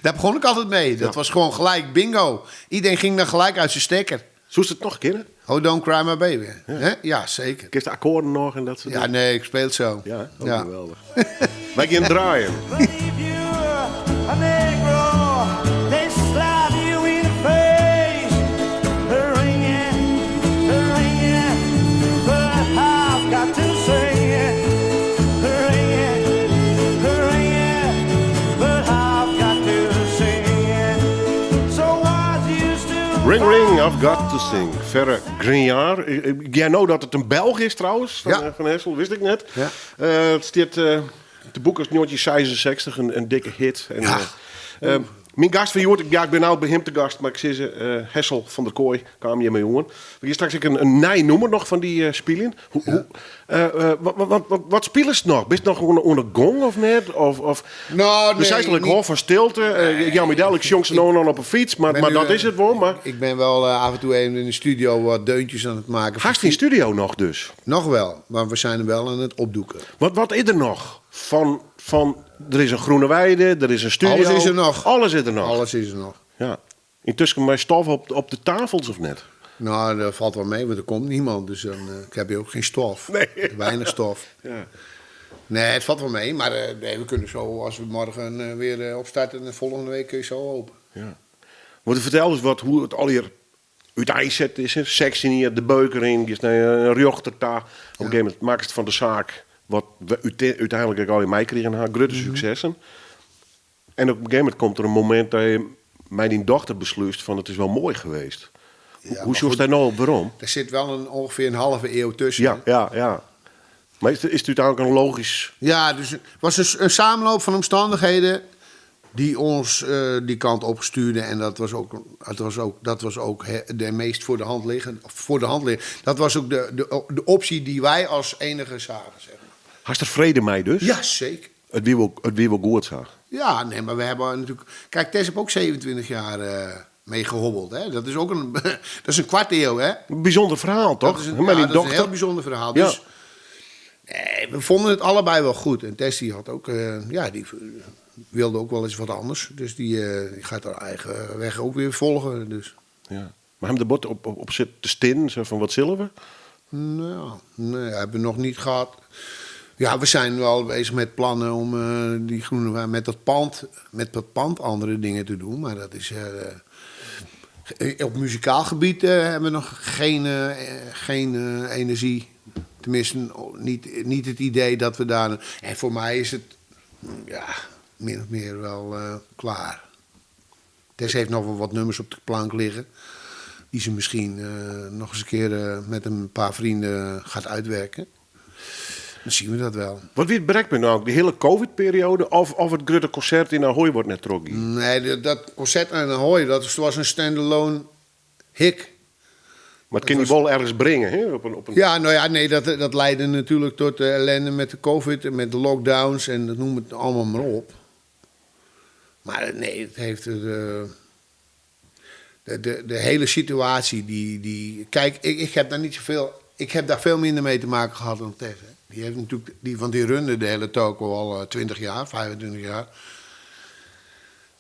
Daar begon ik altijd mee. Dat was gewoon gelijk bingo. Iedereen ging dan gelijk uit zijn stekker. Zoest het nog kennen? Oh, don't cry my baby. Ja. Hè? Ja, zeker. Kist de akkoorden nog en dat soort Ja, dingen? nee, ik speel het zo. Ja, hè? Oh, Ja. geweldig. Wij gaan draaien. But if you're a Negro, they slap you in the face. Ring it, ring it, but I've got to sing it. Ring it, ring it, but I've got to sing it. Ring Ring, I've Got To Sing. Ferre Grignard. Ik hear no dat it in Belch is trouwens, fan, Ja. fan Hessel, wist ik net. Ja. It stiet te boek as 1966, in dikke hit. En, Ja. Myn gast fan hjoed, ja, ik bin no by him te gast, mar ik sis Hessel van der Kooij kaam hjir mei oan. We gean straks ek in nij nûmer noch fan dy spyljen. Hoe, hoe, wat, wat, wat, wat spilest noch? Bist noch oan de gong of net? Of, of, Nou, Do nee, seist al, ik niet. hâld fan stilte. Ik jou my del, ik sjong se no en dan op 'e fyts, Ben mar nu, dat is it wol. Mar Ik ben wel af en toe even in de studio wat deuntjes aan het maken. hast dyn studio noch dus? Nog wel, maar we zijn hem wel aan het opdoeken. Wat is der noch? Fan, der is in groene weide, der is in studio. Alles is der noch. Alles is der noch. Alles is der noch. Ja. Yntusken mei stof op de tafels of net? Nou, dat valt wel mee, want er komt niemand. Dus dan ik heb hier ook geen stof. Nee. Weinig stof. Ja. Nee, het valt wel mee. Maar nee, we kunnen zo, als we morgen weer opstarten, de volgende week kun je zo open. Ja. Want fertel ris wat hoe it allegear úteinset is. Hè? 16 jier, de beuker yn, giest nei in rjochter ta. Op in gegeven momint makkest fan de saak wat we úteinlik ek allegear meikrigen ha, grutte suksessen. En op in gegeven momint komt der in momint dat je mei dyn dochter beslúst fan it is wol moai geweest. Ja, Hoe maar sjochst goed. dêr no op werom? Er zit wel ongeveer een halve eeuw tussen. Ja, ja, ja. Maar is het úteinlik in logysk... Ja, dus het was een samenloop van omstandigheden die ons die kant opstuurde. En dat was ook, het was ook, dat was ook he, de meest voor de hand liggende, of voor de hand liggende. Dat was ook de optie die wij als enige zagen. Zeg maar. Hast der frede mei dus? Ja, zeker. It wie wol goed sa. Ja, nee, maar we hebben natuurlijk... Kijk, Tess heeft ook 27 jaar mee gehobbeld. Hè? Dat is ook een, dat is een kwart eeuw, hè? Een bijzonder verhaal, toch? Dat is een, Met ja, die dat is een dochter. heel bijzonder verhaal. Ja. Dus, nee, we vonden het allebei wel goed. En Tess die had ook, ja, die wilde ook wel eens wat anders. Dus die gaat haar eigen weg ook weer volgen. Dus. Ja. Maar hem de bot op zit te stin, zo van wat zullen we? Nou, nee, hebben we nog niet gehad. Ja, we zijn wel bezig met plannen om die groene wa-, met dat pand andere dingen te doen. Maar dat is, op muzikaal gebied hebben we nog geen energie. Tenminste, niet het idee dat we daar... En voor mij is het, ja, min of meer wel klaar. Tess heeft nog wel wat nummers op de plank liggen. Die ze misschien nog eens een keer met een paar vrienden gaat uitwerken. Dan zien we dat wel. Wat wie het brekpunt nou? De hele COVID-periode of it grutte konsert yn Ahoy wat net trochgie? Nee, dat concert in Ahoy, dat was een standalone hik. Maar het kan die wel ergens brengen, hè? Op een... Ja, nou ja, nee, dat leidde natuurlijk tot de ellende met de COVID en met de lockdowns en dat noem het allemaal maar op. Maar nee, het heeft het de hele situatie die... Kijk, ik heb daar niet zoveel... Ik heb daar veel minder mee te maken gehad dan Tess. Hè. Die heeft natuurlijk, die, want die runde de hele toko al 20 jaar, 25 jaar.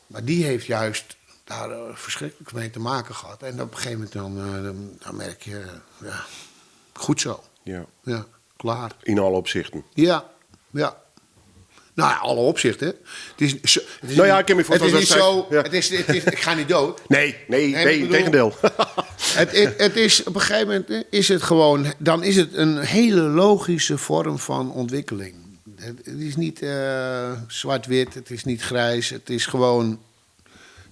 Maar die heeft juist daar verschrikkelijk mee te maken gehad. En op een gegeven moment dan merk je, ja, goed zo. Ja, klaar. In alle opzichten. Ja, ja. Nou ja, alle opzichten. Het is zo, het is Nou ja, niet ik kan me voorstellen het is dat niet zij zo, ja. het is, ik ga niet dood. Nee, nee, Nee, nee, ik bedoel, integendeel. Het is, op een gegeven moment is het gewoon, dan is het een hele logische vorm van ontwikkeling. Het is niet zwart-wit, het is niet grijs, het is gewoon,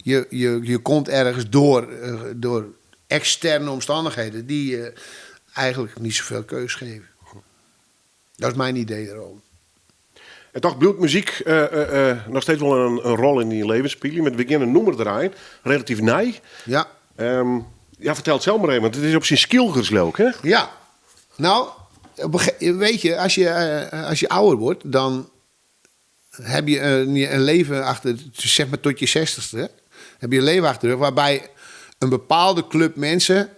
je komt ergens door externe omstandigheden die je eigenlijk niet zoveel keus geven. Dat is mijn idee erover. En toch bliuwt muzyk noch steeds wol in rol yn dyn leven spyljen. Met begjin in nûmer draaien, relatyf nij. Ja. Ja, fertel it sels mar even, want it is op syn Skylgers leau ik, hè? Ja. Nou, op een weet je, als je ouder wordt, dan heb je een leven achter, zeg maar tot je 60ste, heb je een leven achter de rug waarbij een bepaalde club mensen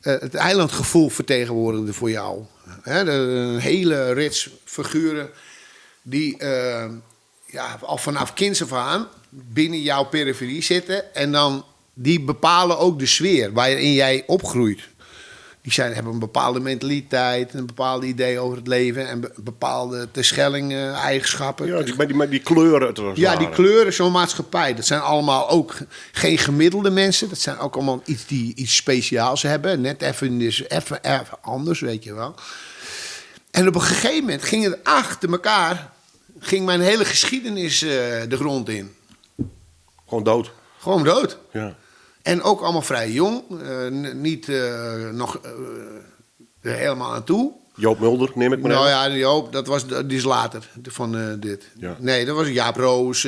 het eilandgevoel vertegenwoordigde voor jou. Hè, een hele rits figuren die al vanaf kinds af aan binnen jouw periferie zitten en dan die bepalen ook de sfeer waarin jij opgroeit. Die hebben een bepaalde mentaliteit, een bepaald idee over het leven en bepaalde Terschelling-eigenschappen. Ja, maar die kleuren het was Ja, die ware. kleuren, zo'n maatschappij. Dat zijn allemaal ook geen gemiddelde mensen. Dat zijn ook allemaal iets die iets speciaals hebben. Net even, dus even, even anders, weet je wel. En op een gegeven moment ging het achter elkaar, ging mijn hele geschiedenis de grond in. Gewoon dood. Gewoon dood. Ja. En ook allemaal vrij jong. Niet nog er helemaal aan toe. Joop Mulder, neem ik maar Nou even. ja, Joop, dat was, die is later van dit. Ja. Nee, dat was Jaap Roos,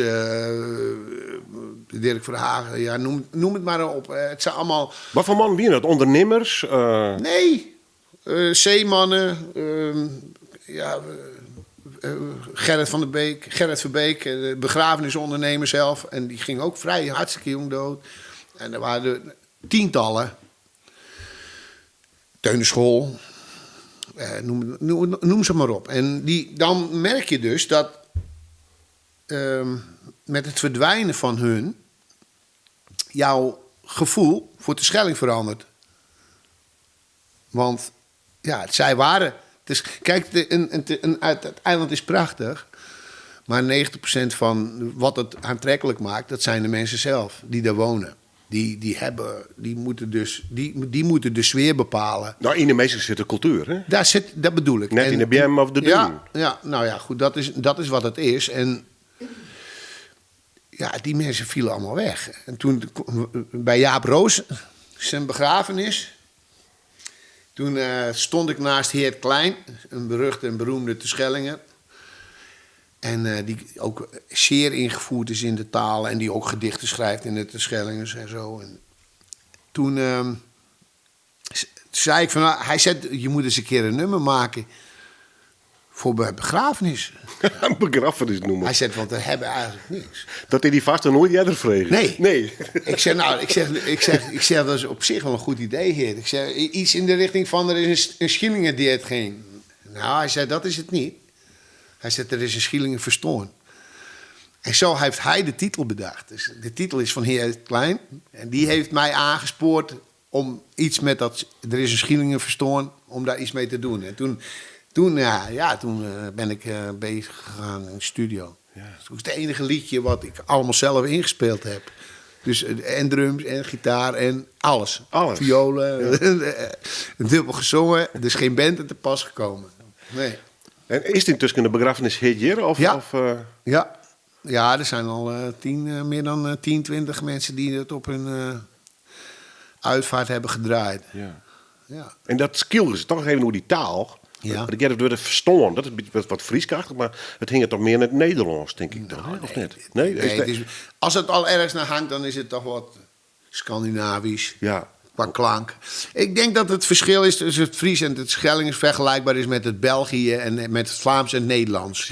Dirk Verhagen, ja, noem het maar op. Het zijn allemaal... Wat voor man wie dat? Ondernemers? Nee, zeemannen, ja, Gerrit van der Beek, Gerrit Verbeek, de begrafenisondernemer zelf. En die ging ook vrij hartstikke jong dood. En er waren er tientallen. Teun de School. Noem ze maar op. En dan merk je dus dat met het verdwijnen van hun jouw gevoel voor de Schelling verandert. Want ja, zij waren... Dus, kijk, de, een, een, een, het, het eiland is prachtig. Maar 90% van wat het aantrekkelijk maakt, dat zijn de mensen zelf die daar wonen. Die, die hebben, die moeten dus, die, die moeten de sfeer bepalen. Nou, in de meeste zit de cultuur, hè? Daar zit, dat bedoel ik. Net in de BM of de Dune. Ja, ja, nou ja, goed, dat is wat het is. En ja, die mensen vielen allemaal weg. En toen bij Jaap Roos, zijn begrafenis... Toen stond ik naast Geert Klein, een beruchte en beroemde Terschellinger. En die ook zeer ingevoerd is in de taal en die ook gedichten schrijft in de Terschellingers en zo. En toen zei ik van, nou, hij zei, je moet eens een keer een nummer maken voor begrafenis. Een begrafenis noemen. Hij zei, want we hebben eigenlijk niks. Dat hij die vast nog nooit eerder vreeg. Nee. Nee. Ik zeg, nou, ik zeg, ik zeg, ik zeg, dat is op zich wel een goed idee, heer. Ik zeg, iets in de richting van, er is een Schillinger die het ging. Nou, hij zei, dat is het niet. Hij zei, er is een Schillinger verstoorn. En zo heeft hij de titel bedacht. Dus de titel is van heer Klein. En die heeft mij aangespoord om iets met dat... Er is een Schillinger verstoorn, om daar iets mee te doen. En toen, ja, ja, toen ben ik bezig gegaan in de studio. Dat is ook het enige liedje wat ik allemaal zelf ingespeeld heb. Dus en drums en gitaar en alles. Alles. Violen, dubbel gezongen. Er is geen band aan te pas gekomen. Nee. En is het intussen de begrafenis hier? Of, Ja. Of? Ja. Ja, er zijn al meer dan 10, 20 mensen die het op hun uitvaart hebben gedraaid. En dat skill is toch even hoe die taal. Want ik heb het weer verstaan. Dat is een beetje wat Frieskaachtig, maar het hing het toch meer in het Nederlands, denk ik dan, hè? Of net? Nee, Nee, is de het is, als het al ergens naar hangt, dan is het toch wat Scandinavisch. Qua klank. Ik denk dat het verschil is tussen het Fries en het Schellingers vergelijkbaar is met het België en met het Vlaams en het Nederlands.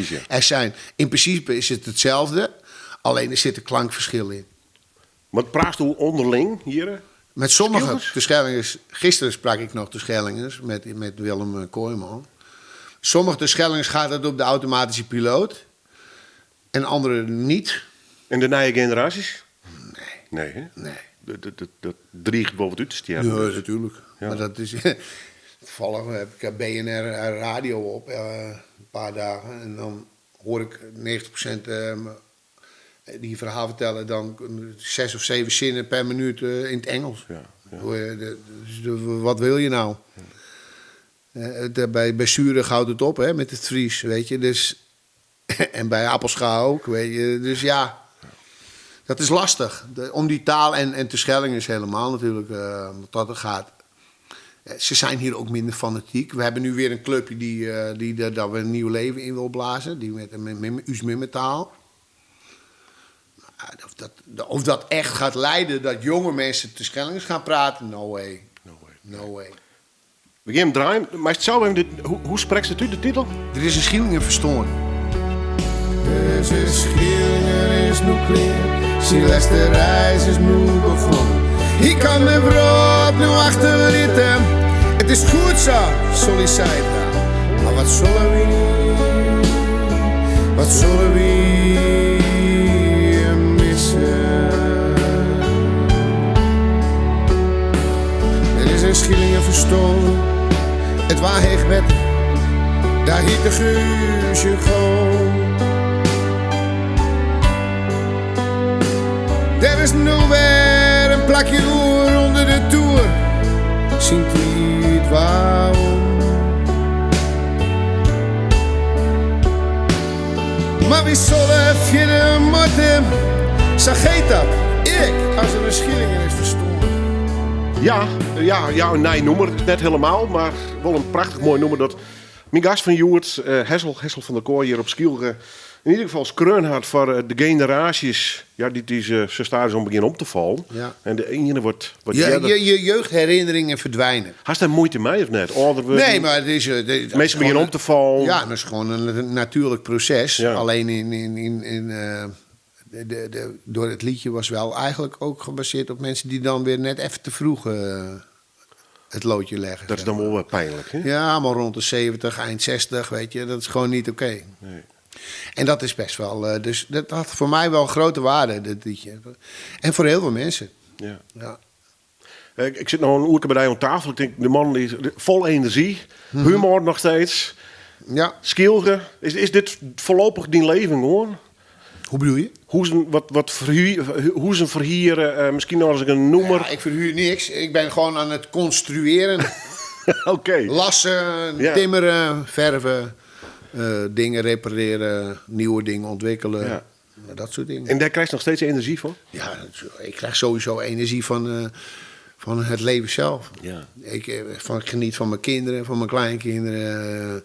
In principe is het hetzelfde, alleen er zit een klankverschil in. Maar praat u onderling hier? Hè? Met sommige Schilders? de Schellingers. Gisteren sprak ik nog de Schellingers met Willem Kooijman. Sommige de Schellingers gaat het op de automatische piloot. En andere niet. En de nieuwe generaties? Nee. Nee, hè? Nee. Dat dreigt boven uit te sterven. Ja, natuurlijk. Maar dat is... Toevallig heb ik BNR radio op een paar dagen. En dan hoor ik 90% die verhaal vertellen. Dan 6 of 7 zinnen per minuut in het Engels. Hoor je, de, dus de, wat wil je nou? Bij Zuren houdt het op, hè, met het Fries, weet je. Dus, en bij Appelscha ook, weet je. Dus ja, dat is lastig. Om die taal en Terschelling is helemaal natuurlijk, want dat er gaat. Ze zijn hier ook minder fanatiek. We hebben nu weer een clubje die daar weer een nieuw leven in wil blazen. Die met Us Mimmetaal. Of dat echt gaat leiden dat jonge mensen Terschellings gaan praten, no way. No way. No way. We gaan hem draaien, maar het zou even dit, hoe spreekt het u de titel? Er is een Schillinger verstoorn. Er is een Schillinger is nu klaar, zijn laatste reis is nu begonnen. Ik kan de brood nu achterlieten, het is goed zo, sollicita. Maar wat zullen we, wat zullen we missen? Er is een Schillinger verstoorn, het waar heeg wet, daar hiet de guusje gewoon. Er is nu weer een plakje oer onder de toer, zingt het waarom. Maar wie zal verder moeten, zo geet dat, ik, als er een Schillinger is verstoorn. Ja, ja, ja, in nij nûmer. Net hielendal, mar wol in prachtich moai nûmer dat myn gast fan hjoed, Hessel, Hessel van der Kooi hjir op Skylge, yn ieder gefal skreaun hat foar de generaasjes ja, dy't ús sa stadichoan begjinne om te fallen. Ja. En de iene wordt wat Je, earder. je jeugdherinneringen verdwijnen. Hast dêr muoite mei of net? Alder wurden? Nee, maar het is... dat is Minsken begjinne gewoon- om te fallen. Ja, dat is gewoon een natuurlijk proces. Ja. Alleen in door het liedje was wel eigenlijk ook gebaseerd op mensen die dan weer net even te vroeg het loodje leggen. Dat is zeg dan wel wat pijnlijk, hè? maar. Ja, maar rond de 70, eind 60, weet je, dat is gewoon niet oké. Nee. En dat is best wel, dus dat had voor mij wel grote waarde, dat liedje. En voor heel veel mensen. Ja. Ja. Ik zit nog een oerke bij jou aan tafel. Ik denk, de man die is vol energie, humor nog steeds. Ja. Skylge. Is dit voorlopig dyn leven gewoon? Hoe bedoel je? Hoe ze, wat, wat verhuur, hoe ze verhieren, misschien nog eens een noemer. Ja, ik verhuur niks. Ik ben gewoon aan het construeren. Oké. Lassen, Ja. timmeren, verven, dingen repareren, nieuwe dingen ontwikkelen. Ja. Nou, dat soort dingen. En daar krijg je nog steeds energie van? Ja, ik krijg sowieso energie van het leven zelf. Ja. Ik geniet van mijn kinderen, van mijn kleinkinderen.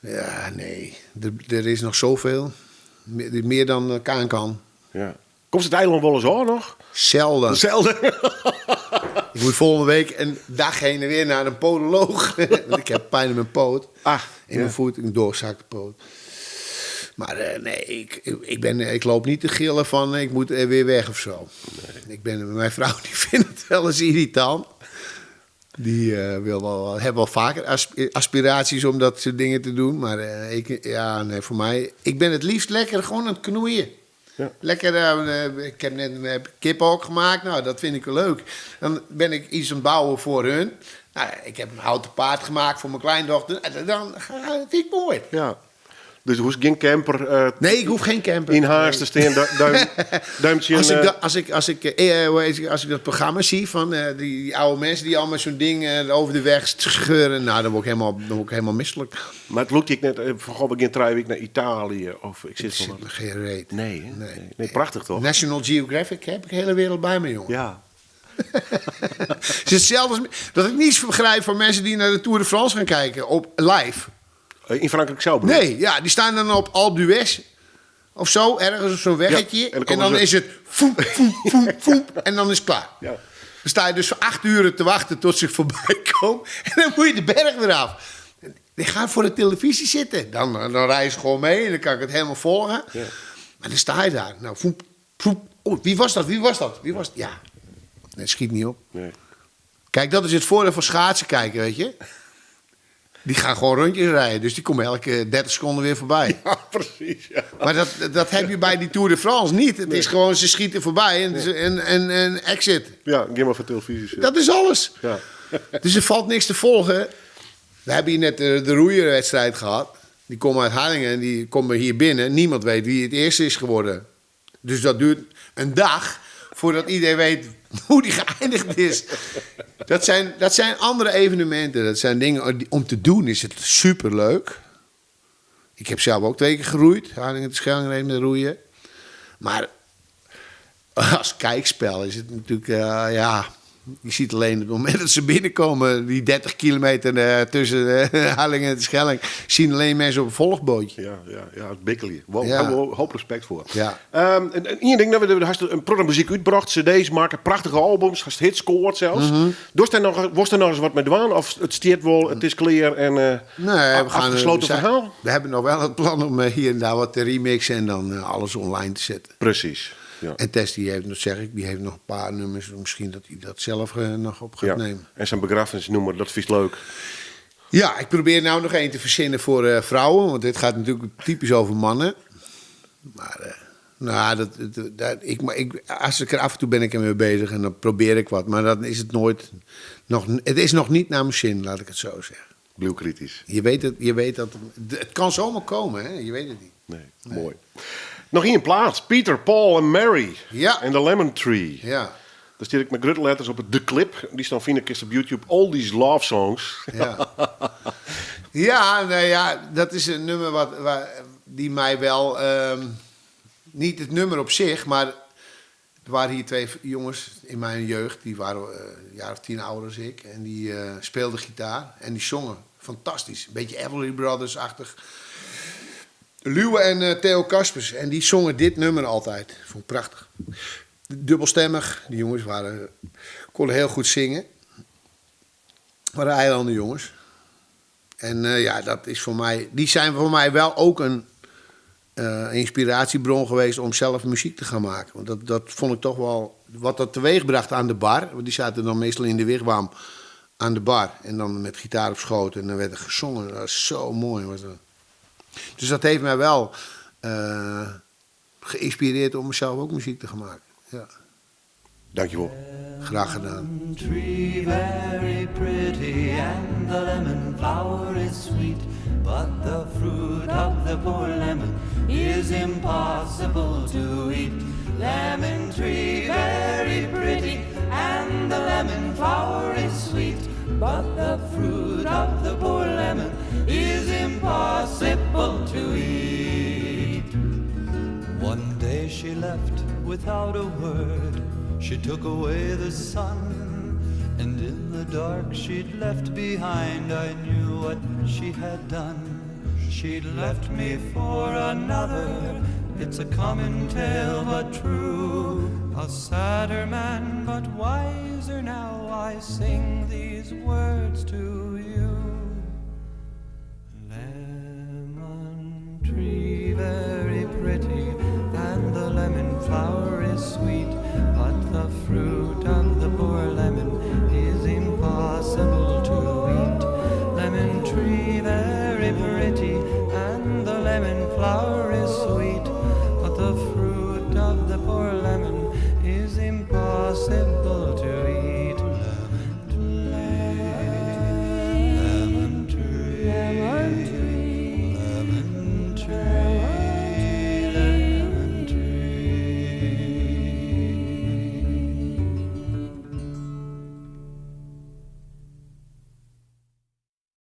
Ja, nee. Er is nog zoveel. Meer dan ik aan kan. Ja. Komt het eiland wel eens aan nog? Zelden. Zelden. Ik moet volgende week een dag heen en weer naar een podoloog. Want ik heb pijn in mijn poot. In mijn voet, een doorzakte poot. Maar nee, ik loop niet te gillen van ik moet weer weg of zo. Nee. Mijn vrouw die vindt het wel eens irritant. Die heeft wel vaker aspiraties om dat soort dingen te doen. Maar ik, ja, nee, voor mij... Ik ben het liefst lekker gewoon aan het knoeien. Ja. Lekker, ik heb net een kiphok gemaakt. Nou, dat vind ik wel leuk. Dan ben ik iets aan het bouwen voor hun. Nou, ik heb een houten paard gemaakt voor mijn kleindochter. En dan vind ik mooi. Ja. Dus hoef geen camper Nee, ik hoef geen camper. in haast te staan, duimpje Als in, ik dat programma zie van die oude mensen die allemaal zo'n ding over de weg scheuren, nou, dan word ik helemaal misselijk. Maar het lukt ik net, van goh, ik ga 3 weken naar Italië of ik zit Ik van zit wat. me geen reet. Nee, hè? Nee. Nee. Nee, prachtig toch? National Geographic heb ik de hele wereld bij me, jongen. Ja. Het is hetzelfde als dat ik niets begrijp van mensen die naar de Tour de France gaan kijken op live. In Frankrijk zelf bedoel je? Nee, ja, die staan dan op Alpe d'Huez of zo, ergens op zo'n weggetje. Ja, en dan en komen dan ze is het foep, foep, foep, foep, en dan is het klaar. Ja. Dan sta je dus voor 8 uur te wachten tot ze voorbij komen. En dan moet je de berg weer af. Die gaan voor de televisie zitten. Dan rijden ze gewoon mee en dan kan ik het helemaal volgen. Ja. Maar dan sta je daar. Nou, foep, foep. Oh, wie was dat? Wie was dat? Wie was dat? Ja, dat schiet niet op. Nee. Kijk, dat is het voordeel van schaatsen kijken, weet je. Die gaan gewoon rondjes rijden. Dus die komen elke 30 seconden weer voorbij. Ja, precies. Ja. Maar dat heb je bij die Tour de France niet. Het is gewoon, ze schieten voorbij en exit. Ja, geen maar voor televisie zitten. Dat is alles. Ja. Dus er valt niks te volgen. We hebben hier net de roeierwedstrijd gehad. Die komen uit Harlingen en die komen hier binnen. Niemand weet wie het eerste is geworden. Dus dat duurt een dag voordat iedereen weet hoe die geëindigd is. Dat zijn andere evenementen. Dat zijn dingen die, om te doen is het superleuk. Ik heb zelf ook 2 keer geroeid. Harlingen de Schelling met roeien. Maar als kijkspel is het natuurlijk... ja, je ziet alleen op het moment dat ze binnenkomen... die 30 kilometer tussen Harlingen en de Schelling... zien alleen mensen op een volgbootje. Ja, ja, ja, het bikkelen. Wow, Ja. daar hebben we hoop respect voor. Ja. En één ding, nou, we hebben een programma muziek uitgebracht, cd's maken, prachtige albums, hast hits scoort zelfs. Dorst er nog, was er nog eens wat mee dwaan? Of het stiert wel, het is clear en Nee, we gaan, afgesloten we zijn, verhaal? We hebben nog wel het plan om hier en daar wat te remixen en dan alles online te zetten. Precies. Ja. En Tess, die heeft nog, zeg ik, die heeft nog een paar nummers. Misschien dat hij dat zelf nog op gaat Ja. nemen. En zijn begrafenisnummer, dat vind ik leuk. Ja, ik probeer nou nog één te verzinnen voor vrouwen. Want dit gaat natuurlijk typisch over mannen. Maar nou, dat, dat, dat, ik, maar ik, als ik er af en toe ben ik ermee bezig en dan probeer ik wat. Maar dan is het nooit nog, het is nog niet naar mijn zin, laat ik het zo zeggen. Blijf kritisch. Je weet het, je weet dat, het kan zomaar komen, hè? Je weet het niet. Nee, mooi. Nog één plaats. Peter, Paul en Mary. Ja. En de Lemon Tree. Ja. Daar stuur ik met grote letters op het De Clip. Die staan vinden ik op YouTube. All these love songs. Ja. Ja, nou ja, dat is een nummer die mij wel... niet het nummer op zich, maar Er waren hier twee jongens in mijn jeugd, die waren een jaar of 10 ouder als ik. En die speelden gitaar en die zongen. Fantastisch. Een beetje Everly Brothers-achtig. Luwe en Theo Kaspers. En die zongen dit nummer altijd. Vond ik prachtig. Dubbelstemmig. Die jongens konden heel goed zingen. Waren eilanden jongens. En ja, dat is voor mij... Die zijn voor mij wel ook een inspiratiebron geweest om zelf muziek te gaan maken. Want dat vond ik toch wel... Wat dat teweegbracht aan de bar. Want die zaten dan meestal in de wigwam aan de bar. En dan met gitaar op schoot. En dan werd er gezongen. Dat was zo mooi. Was dat. Dus dat heeft mij wel geïnspireerd om zelf ook muziek te gaan maken. Ja. Dankjewel. Graag gedaan. Tree very pretty and the lemon flower is sweet, but the fruit of the poor lemon is impossible to eat. Lemon tree very pretty and the lemon flower is sweet, but the fruit of the poor lemon is impossible to eat. One day she left without a word. She took away the sun, and in the dark she'd left behind, I knew what she had done. She'd left me for another. It's a common tale, but true. A sadder man, but wiser now, I sing these words to you. Lemon tree, very pretty, and the lemon flower is sweet, but the fruit of the poor lemon is impossible to eat. Lemon tree, very pretty, and the lemon flower is sweet, but the